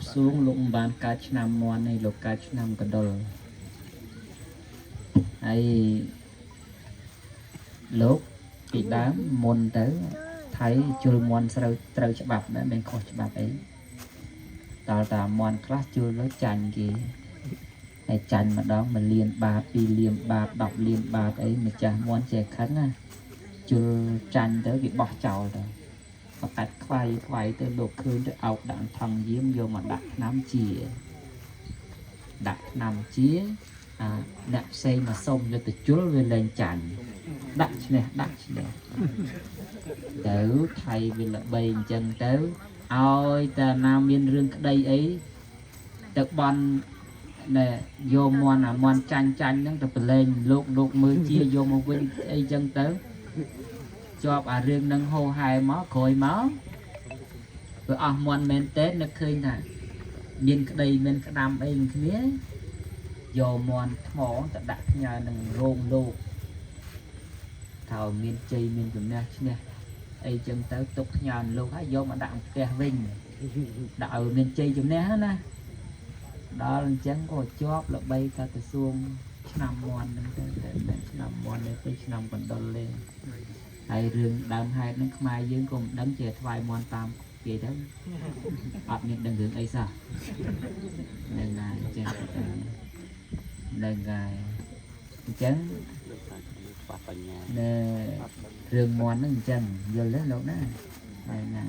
សួងលោកមិនបានកើតឆ្នាំមន់ទេលោកកើតឆ្នាំកដុលហើយលោកពីដើមមុនទៅថៃជុលមន់ស្រូវត្រូវច្បាប់ដែរមិនខុសច្បាប់អីតើតាមន់ខ្លះជុលទៅចាញ់គេហើយចាញ់ម្ដង1លានបាត2លានបាត10លានបាតអីម្ចាស់មន់ចេះខឹងណាជុលចាញ់ទៅគេបោះចោលទៅ បកាច់ខ្វាយខ្វាយទៅលោកឃើញទៅអោបដាក់ថងយាមយកមកដាក់ថ្នាំជាដាក់ថ្នាំជាអាអ្នកផ្សេងមកសុំយកទៅជុលវាលែងចាញ់ដាក់ឈ្នះដាក់ឈ្នះទៅថៃវាល្បីអញ្ចឹងទៅឲ្យតែណាមានរឿងក្តីអីទៅបន់ណែយកមន់អាមន់ចាញ់ចាញ់ហ្នឹងទៅប្រឡែងលោកលោកមើលជាយកមកវិញអីចឹងទៅ ជាប់អារឿងនឹងហោហែមកក្រោយមកវាអស់មន់មែនតើនឹកឃើញថាមានក្តីមានក្តាំអីនឹងគ្នាយកមន់ថ្មទៅដាក់ផ្ញើនឹងរោងលោកថាឲ្យមានជ័យមានជំនះឈ្នះអីចឹងទៅទុកផ្ញើនឹងលោកហើយយកមកដាក់ផ្ទះវិញដាក់ឲ្យមានជ័យជំនះណាដល់អញ្ចឹងក៏ជាប់ល្បីថាទៅសួងឆ្នាំមន់ហ្នឹងទៅតែមិនឆ្នាំមន់នេះទៅឆ្នាំកណ្ដុលទេ ហើយរឿងដើមហេតុហ្នឹងខ្មែរយើងក៏មិនដឹងជាថ្វាយមន់តាមគេទៅអត់មានដឹងរឿងអីសោះហ្នឹងហើយអញ្ចឹងទៅហ្នឹងហើយអញ្ចឹង ខ្វះបញ្ញា នៅរឿងមន់ហ្នឹងអញ្ចឹងយល់ទេលោកណាហើយណា